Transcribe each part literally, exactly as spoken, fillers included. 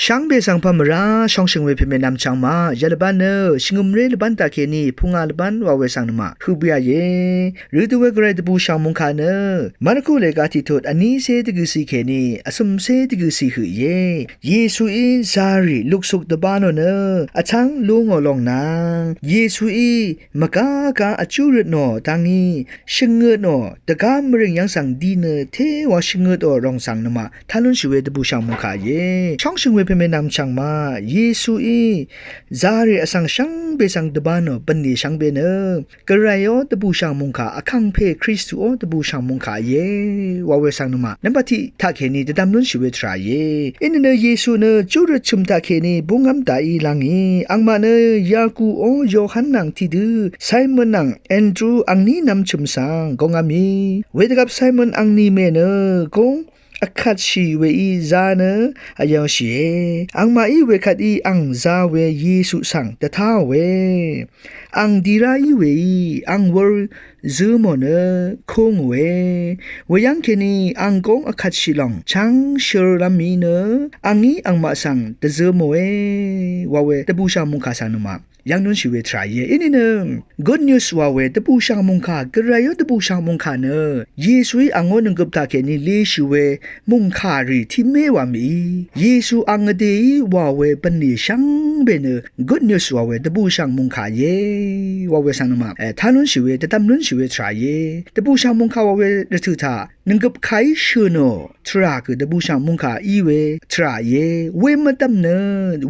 Shvngbe svng pà mvrá shóngshø̀ng we pèmè nvmchvng maq yv̀l lvbán nø shvngø̀mré lvbán taqkèní pungà lvbán wa we svng nø maq høq bǿà íe. Rø dø we gvray dvbùshv̀ng mòngkà nø Marku lèga tiqtut vnícé dvgø̀cì kèní vcø̀mcé dvgø̀cì høq íe. Yesuí zarì luksuk dvbā nò nø vcháng lú ngò lòng nvng Yesuí mvgá gá vjú røt nò dvngí shvngøt nò dvgá mvrìng yv́ng svng di nø téwa shvngøt ò lòng svng nø maq tá lúnshì we dvbùshv̀ng mòngkà íe. Shóngshø̀ng we pèmè nvmchvng maq Yesuí zarì vsvng shvngbe svng dvbā nò bv̀nlì shvngbe nø gvray ó dvbùshv̀ng mòngkà, vkàngpè Kristu ó dvbùshv̀ng mòngkà íe wa we svng nø maq nvmbat tiq taqkèní dvdvm lúnshì we tvrà íe. Inìnø Yesu nø júrøt chø̀m taqkèní búngv́m daqí lv́ngì, angmaq nø Yaku ó Yohan nvng tiqdø Simon nvng Andru angní nvm chø̀m svng gongv́mì. Wedvgvp Simon angni mè nø góng vkvtshì weí zā nø vyv̄ngshìe. Angmaqí wekvtí ang zā we Yesu svng dvtáòe. Ang di rá í weí ang wūr zǿ mò nø kúngòe. Weyv́ng kèní ang góng vkvtshì lòng chv́ng shø̄rlv́m mì nø angí angmaq svng dvzø̄ mòe wa we dvbùshv̀ng mòngkà svng nø maq yv́ng lúnshì we tvrà íe. Inìnø good news wa we dvbùshv̀ng mòngkà, gvray ó dvbùshv̀ng mòngkà nø Yesuí ang ó nònggøp taqkèní leshì we mòngkà rì tiqmé wa mì. Yesu ang vdèí wa we bv̀nlì shvngbe nø good news wa we dvbùshv̀ng mòngkà íe wa we svng nø maq tá lúnshì we, dvdvm lúnshì we tvrà íe. Dvbùshv̀ng mòngkà wa we rvtø̀ taq nònggøp kàí shø̀ nò tvrà gø dvbùshv̀ng mòngkà í we tvrà íe. We mvdv̀m nø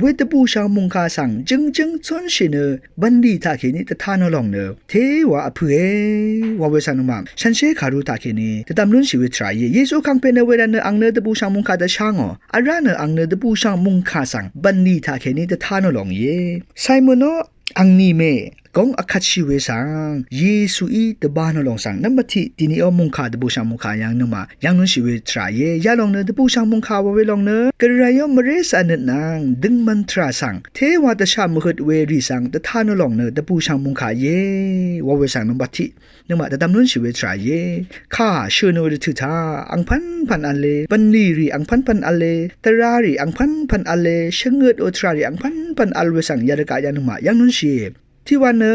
we dvbùshv̀ng mòngkà svng jøngjǿng cúnshì nø bv̀nlì taqkèní dvtá nò lòng nø téwa vpø̀e wa we svng nø maq shànshér kàru taqkèní dvdvm lúnshì we tvrà íe. Yesu vkàngpè nø wervt nø ang nø dvbùshv̀ng mòngkà dvshá ngò, vrá nø ang nø dvbùshv̀ng mòngkà svng bv̀nlì taqkèní dvtá nò lòng íe. Simon ó angni mè góng vkvtshì we svng Yesuí dvbā nò lòng svng nvmbat tiq dìní ó mòngkà dvbùshv̀ng mòngkà yv́ng nø maq yv́ng lúnshì we tvrà íe. Yalòng nø dvbùshv̀ng mòngkà wa we lòng nø gvray ó mvré zà nøt nvng døngman tvrà svng téwa dvshà mvhøt we rì svng dvtá nò lòng nø dvbùshv̀ng mòngkà íe wa we svng nvmbat tiq nø maq dvdvm lúnshì we tvrà íe. Kà shø̀ nò we rvtø̀ taq angpv́npv̀n v̄le, bv̀nlì rì angpv́npv̀n v̄le, tvrà rì angpv́npv̀n v̄le, shvngøt ò tvrà rì angpv́npv̀n v̄l we svng yarvgaq yv́ng nø maq yv́ng lúnshìe. Tiqwà nø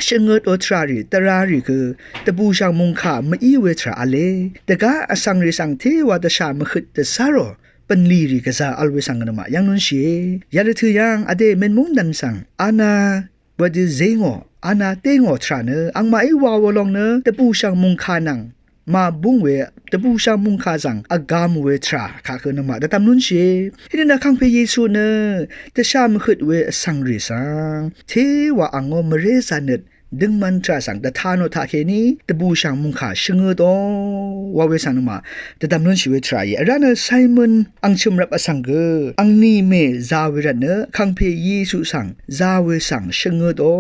shvngøt ò tvrà rì tvrà rì gø dvbùshv̀ng mòngkà mv-í we tvrà v̄le, dvgá vsvng rì svng téwa dvshà mvhøt dvzá rò bv̀nlì rì gvzà v̄l we svng nø maq yv́ng lúnshìe. Yarvtø̀ yv́ng vdè mènmúngdàn svng ana wedø zé ngò, ana té ngò tvrà nø angmaqí wa wò lòng nø dvbùshv̀ng mòngkà nvng màbúng we dvbùshv̀ng mòngkà svng vgā mò we tvrà kaq gø nø maq dvdvm lúnshìe. Inìnø vkàngpè Yesu nø dvshà mvhøt we vsvng rì svng téwa ang ó mvré zà nøt døngman tvrà svng dvtá nò taqkèní dvbùshv̀ng mòngkà shvngøt ò wa we svng nø maq dvdvm lúnshì we tvrà íe. Vrá nø Simon ang chø̀mrvp vsvng gø angni mè zā we rvt nø vkàngpè Yesu svng zā we svng shvngøt ò.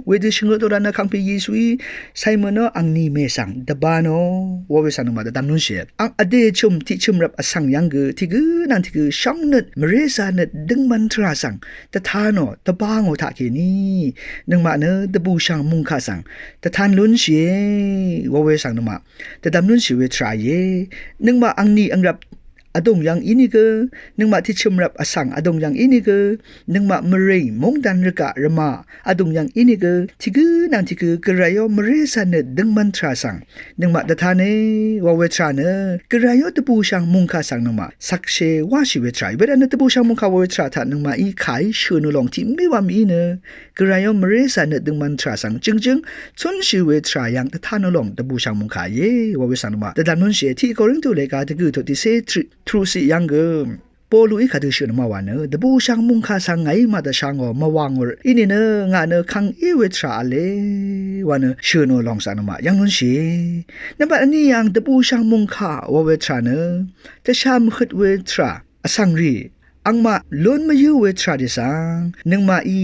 Wedø shvngøt ò rvt nø vkàngpè Yesuí Simon ó angni mè svng dvbā nò wa we svng nø maq dvdvm lúnshìe. Ang vdè chø̀m tiq chø̀mrvp vsvng yv́ng gø tiq gǿ nvng tiq gǿ shóng nøt mvré zà nøt døngman tvrà svng dvtá nò dvbā ngò taqkèní nøngmaq nø dvbùshv̀ng mòngkà svng dvtán lúnshìe wa we svng nø maq dvdvm lúnshì we tvrà íe. Nøngmaq angni angrvp vdùng yv́ng ínìgø, nøngmaq tiq chø̀mrvp vsvng vdùng yv́ng ínìgø, nøngmaq mvrìng móngdan rvgaq rvmà vdùng yv́ng ínìgø tiq gǿ nvng tiq gǿ gvray ó mvré zà nøt døngman tvrà svng nøngmaq dvtáne wa we tvrà nø gvray ó dvbùshv̀ng mòngkà svng nøngmaq shvkse wáshì we tvrà íe. Wervt nø dvbùshv̀ng mòngkà wa we tvrà taq nøngmaqí kàí shø̀ nò lòng tiqmé wa mv-í nø gvray ó mvré zà nøt døngman tvrà svng jøngjǿng cúnshì we tvrà yv́ng dvtá nò lòng dvbùshv̀ng mòngkà íe wa we svng nø maq dvdvm lúnshìe. Tiq Korintu lèga dvgø̀ tut tiqcé truqciq yv́ng gø Poluí kadø shø̀n má wà nø dvbùshv̀ng mòngkà svng ngàí màdvshà ngò mvwà ngò rì. Inìnø ngà nø kang í we tvrà v̄le wa nø shø̀n ò lòng svng nø maq yv́ng lúnshìe. Nvmbat vní yv́ng dvbùshv̀ng mòngkà wa we tvrà nø dvshà mvhøt we tvrà vsvng rì angmaq lún mvyǿ we tvrà rì svng nøngmaqí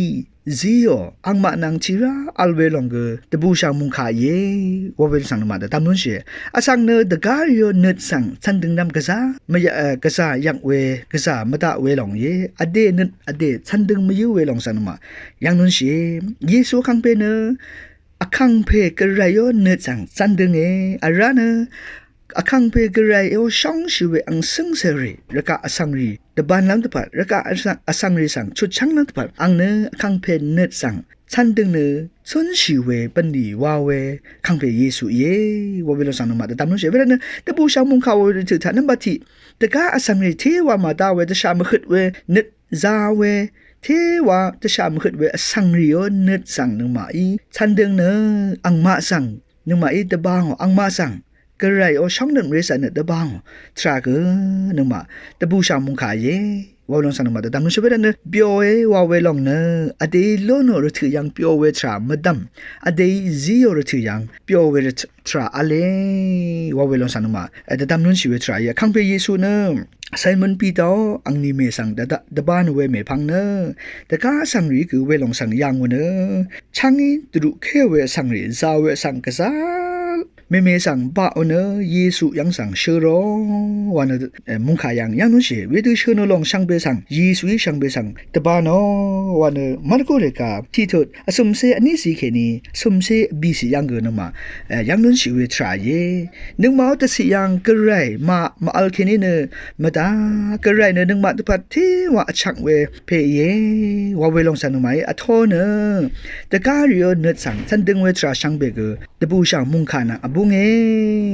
zíò angmaq nvng tiq rá vl we lòng gø dvbùshv̀ng mòngkà íe wa we svng nø maq dvdvm lúnshìe. Vsvng nø dvgá rìò nøt svng cv̀ndøng nvm gvzà mvyvq, gvzà yvk we gvzà mvdaq we lòng íe. Vdè nøt vdè cv̀ndøng mvyǿ we lòng svng nø maq yv́ng lúnshìe. Yesu vkàngpè nø vkàngpè gvray ó nøt svng cv̀ndønge. Vrá nø Vkàngpè Gvray ó shóngshì we ang cǿngcèrì, rvgaq vsvngrì dvbānlv́m dvpvt, rvgaq vsvng, vsvngrì svng chutchv́nglv́m dvpvt, ang nø Vkàngpè nøt svng cv̄n døng nø cúnshì we bv̀nlì wa we Vkàngpè Yesu íe. Wa we lòng svng nøngmaq dvdvm lúnshì we rvt nø dvbùshà mòngkà wa we rvtø̀ taq nvmbat tiq dvgá vsvngrì téwa màdá we dvshà mvhøt we nøt za we téwa dvshà mvhøt we vsvngrì ó nøt svng nøngmaqí cv̄n døng nø angmaq svng nøngmaqí dvbā ngò angmaq svng Gvray ó shóngnøt mvré svng nø dvbā ngò tvrà gø nøngmaq dvbùshà mòngkà íe. Wa we lòng svng nøngmaq dvdvm lúnshì we rvt nø byoe wa we lòng nø vdè lónò rvtø̀ yv̀ng byo we tvrà mvdv̀m vdè zíò rvtø̀ yv̀ng byo we rvt tvrà v̄le. Wa we lòng svng nøngmaq dvdvm lúnshì we tvrà íe. Vkàngpè Yesu nø Simon Peter ó angni mè svng dvdvm dvbā nø we mèpvng nø dvgá vsvngrì gø we lòng svng yà ngò nø chv́ngí dvrukhéò we vsvngrì za we vsvng gvzá mèmè svng baqò nø Yesu yv́ng svng shø̄ rò wa nø mòngkà yv̀ng yv́ng lúnshì wedø shø̄ nø lòng shvngbe svng Yesuí shvngbe svng dvbā nò wa nø Marko rèka tiqtut vsø̀mcé vnícì kèní vsø̀mcé vbìcì yv̀ng gø nøngmaq yv́ng lúnshì we tvrà íe. Nøngmaq ó dvciq yv̀ng Gvray màmaq màvl kèní nø mvdá Gvray nø nøngmaq dvpvt téwa vchvk we pè íe. Wa we lòng svng nøngmaqí vtó nø dvgá rì ó nøt svng cv̄n døng we tvrà shvngbe gø dvbùshà mòngkà nvng vbúnge.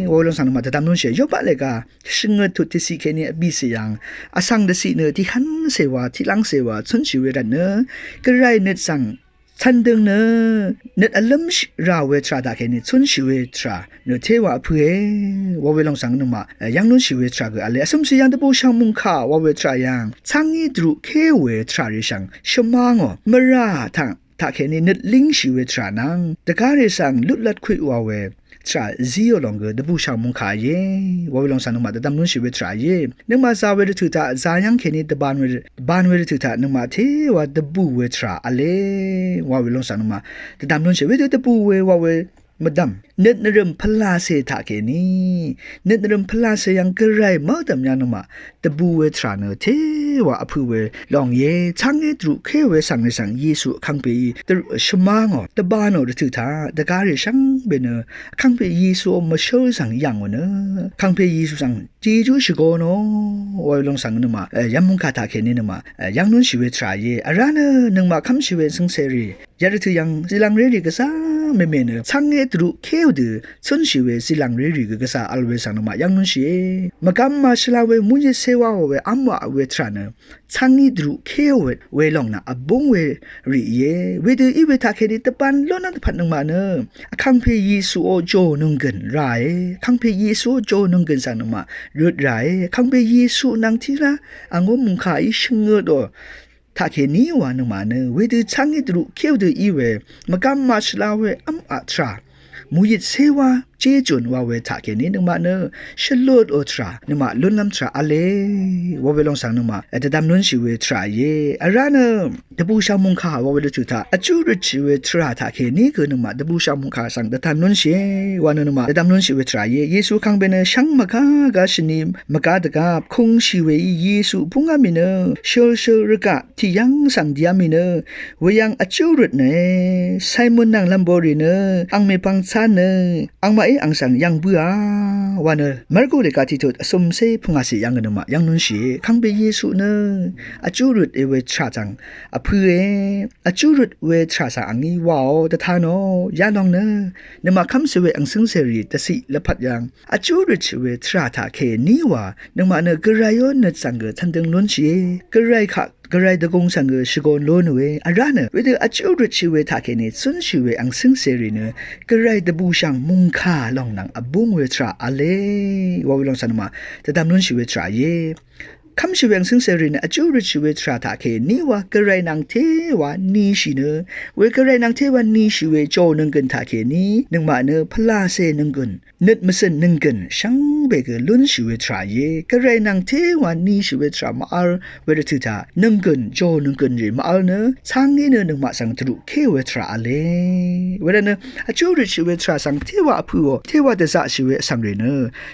Wa we lòng svng nøngmaq dvdvm lúnshì we Yopaq lèga shvngøt tut tiqciq kèní vbìcì yv̀ng vsvng dvciq nø tiqhv́ncè wa tiqlv́ngcè wa cúnshì we rvt nø Gvray nøt svng cv̄n døng nø nøt vlǿmshì rà we tvrà taq kèní cúnshì we tvrà nø téwa vpø̄e. Wa we lòng svng nøngmaq yv́ng lúnshì we tvrà gø v̄le. Vsø̀mcì yv̀ng dvbùshà mòngkà wa we tvrà yv̀ng chv́ngí dvrukhéò we tvrà rì shv̀ng shvmá ngò mvrà taq taq kèní nøt língshì we tvrà nvng dvgá rì svng lutlat kuiq wa we tvrà zíò lòng gø dvbùshà mòngkà íe. Wa we lòng svng nøngmaq dvdvm lúnshì we tvrà íe. Nøngmaq za we rvtø̀ taq za yv́ng kèní dvbān we, dvbān we rvtø̀ taq nøngmaq téwa dvbù we tvrà v̄le. Wa we lòng svng nøngmaq dvdvm lúnshì wedø dvbù we wa we mvdv̀m nøt nvrø̀m pvlacè taq kèní nøt nvrø̀m pvlacè yv̀ng Gvray mvdv̀m yv̀ng nøngmaq dvbù we tvrà nø téwa vpø̄ we lòng íe. Chv́ngí dvrukhéò we vsvngrì svng Yesu Vkàngpèí dvruk shvmá ngò dvbā nò rvtø̀ taq dvgá rì shvngbe nø Vkàngpè Yesu ó mvshǿl svng yà ngò nø Vkàngpè Yesu svng jejú shvgō nò. Wa we lòng svng nøngmaq yv́ng mòngkà taq kèní nøngmaq yv́ng lúnshì we tvrà íe. Vrá nø nøngmaq kv́mshì we cǿngcèrì yarvtø̀ yv̀ng zìlv̀ngré rì gvzá mèmè nø chv́ngí dvrukhéò dø cúnshì we zìlv̀ngré rì gø gvzá vl we svng nøngmaq yv́ng lúnshìe. Mvgvm màshvla we muyøt céwá wa we v́m waq we tvrà nø chv́ngí dvrukhéò we, we lòng nvng vbúng we rì íe. Wedø í we taq kèní dvbān lónv́m dvpvt nøngmaq nø Vkàngpè Yesu ó jònønggø̀n ràe. Vkàngpè Yesu ó jònønggø̀n svng nøngmaq røt ràe. Vkàngpè Yesu nvng tiqrá angó mòngkàí shvngøtò taq kèní wa nøngmaq nø wedø chv́ngí dvrukhéò dø í we mvgvm màshvla we v́m aq tvrà muyøt céwá jéjùn wa we taq kèní nøngmaq nø shvlutò tvrà nøngmaq lúnlv́m tvrà v̄le. Wa we lòng svng nøngmaq dvdvm lúnshì we tvrà íe. Vrá nø dvbùshà mòngkà wa we rvtø̀ taq vjú røtshì we tvrà taq kèní gø nøngmaq dvbùshà mòngkà svng dvdvm lúnshìe. Wa nø nøngmaq dvdvm lúnshì we tvrà íe. Yesu Vkàngpè nø shv́ng mvgá gá shvni mvgá dvgá kungshì weí Yesu búngá mì nø shølshøl rvgaq tiq yv́ng svng dìá mì nø weyv́ng vjú røt nø Simon nvng lv̀mborì nø ang mèpvng cá nø angmaqí ang svng yv̀ng bǿà wa nø Marko lèga tiqtut vsø̀mcé pungacè yv́ng nøngmaq yv́ng lúnshìe. Vkàngpè Yesu nø vjú røt we tvrà svng vpø̄e. Vjú røt we tvrà svng angí waò dvta nò yalòng nø nøngmaq kv́mshì we ang cǿngcèrì dvciq lvpat yv̀ng vjú røtshì we tvrà taq kèní wa nøngmaq nø Gvray ó nøt svng gø cv̄n døng lúnshìe. Gvray kaq Gvray dvgùng svng gø shvgōn lúnòe. Vrá nø wedø vjú røtshì we taq kèní cúnshì we ang cǿngcèrì nø Gvray dvbùshà mòngkà lòng nvng vbúng we tvrà v̄le. Wa we lòng svng nøngmaq dvdvm lúnshì we tvrà íe. Kv́mshì we ang cǿngcèrì nø vjú røtshì we tvrà taq kèní wa Gvray nvng téwa nishì nø we Gvray nvng téwa nishì we jònønggø̀n taq kèní nøngmaq nø pvlacè nønggø̀n nøt mvcø̀n nønggø̀n shvngbe gø lúnshì we tvrà íe. Gvray nvng téwa nishì we tvrà mvvl we rvtø̀ taq nønggø̀n jònønggø̀n rì mvvl nø chv́ngí nø nøngmaq svng dvrukhéò we tvrà v̄le. Wervt nø vjú røtshì we tvrà svng téwa vpø̄ò téwa dvzaqshì we vsvngrì nø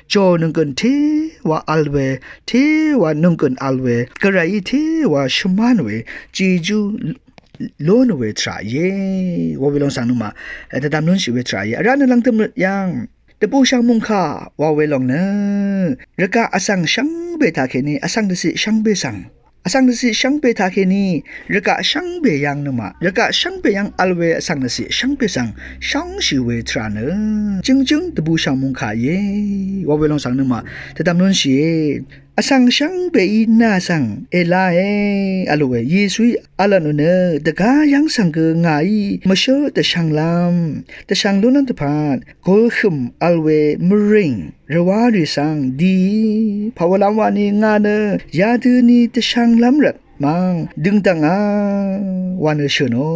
jònønggø̀n téwa vl we téwa nønggø̀n vl we Gvrayí téwa shvmán we jejú lún we tvrà íe. Wa we lòng svng nøngmaq dvdvm lúnshì we tvrà íe. Vrá nø lv̀ngdø̀m røt yv̀ng Dvbùshv̀ng mòngkà wa we lòng nø rvgaq vsvng shvngbe taqkèní vsvng dvciq shvngbe svng, vsvng dvciq shvngbe taqkèní rvgaq shvngbe yv́ng nøngmaq, rvgaq shvngbe yv́ng vl we vsvng dvciq shvngbe svng shóngshì we tvrà nø jøngjǿng dvbùshv̀ng mòngkà íe wa we lòng svng nøngmaq dvdvm lúnshìe. Vsvng shvngbeí nà svng èlāe vl we Yesuí vl vtnò nø dvgá yv́ng svng gø ngàí mvshǿl dvshvnglv́m, dvshvng lúnlv́m dvpvt gulhø̀m vl we mvrìng rvwárì svng dìí pàwalv́m wani ngà nø yadøni dvshvnglv́m rvt mv́ng døngdv̀ngà wa nø shø̀nò.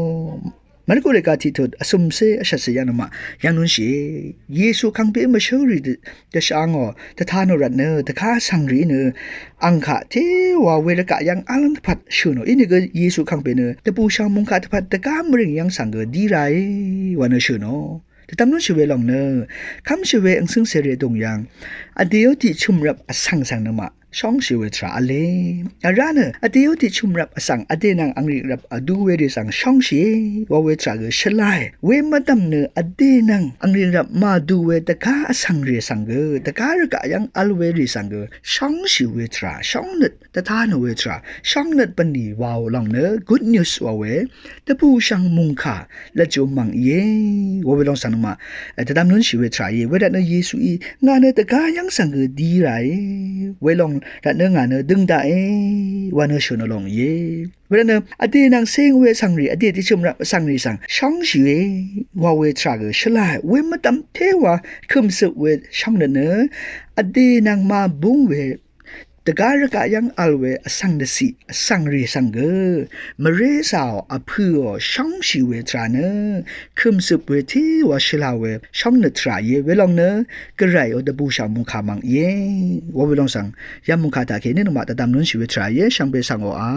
Marku règa tiqtut vcø̀mcé vshvtcé yv́ng nøngmaq yv́ng lúnshìe. Yesu kangpeí mvshǿlrì dø dvshvngò dvtanò rvt nø dvgá vsvngrìí nø ang kaq téwa we rvgaq yv́ng v́llv́m dvpvt shø̀nò. Inìgø Yesu kangpe nø dvbùshv̀ng mòngkà dvpvt dvgá mvrìng yv́ng svng gø dí ràe wa nø shø̀nò. Dvdvm lúnshì we lòng nø kv́mshì we angsǿng cèrè vdùng yv́ng vdèó tiq chø̀mrvp vsvng svng nøngmaq shóngshì we tvrà v̄le. Vrá nø vdèó tiq chø̀mrvp vsvng vdè nvng angrì rvp vdu werì svng shóngshìe wa we tvrà gø shvlae. We mvdv̀m nø vdè nvng angrì rvp màdu we dvgá vsvngrì svng gø, dvgá rvgaq yv́ng vl werì svng gø shóngshì we tvrà, shóngnøt dvtanò we tvrà, shóngnøt bvnlì waò lòng nø good news wa we dvbùshv̀ng mòngkà lvjø mv̀ng íe wa we lòng svng nøngmaq dvdvm lúnshì we tvrà íe. Wervt nø Yesuí ngà nø dvgá yv́ng svng gø dí ràe. Welòng rvt nø ngà nø døng daqe wa nø shø̀nò lòng íe. Wervt nø vdè nvng céng we vsvngrì, vdè tiq chø̀mrvp vsvngrì svng shóngshì we wa we tvrà gø shvlae. We mvdv̀m téwa kø̀mcøp we shóngnøt nø vdè nvng màbúng we dvgá rvgaq yv́ng vl we vsvng dvciq vsvngrì svng gø mvré zàò vpø̀ò shóngshì we tvrà nø kø̀mcøp we téwa shvla we shóngnøt tvrà íe. Welòng nø gvrayò dvbùshv̀ng mòngkà mv̀ng íe wa we lòng svng yv́ng mòngkà taqkèní nøngmaq dvdvm lúnshì we tvrà íe. Shvngbe svng oqà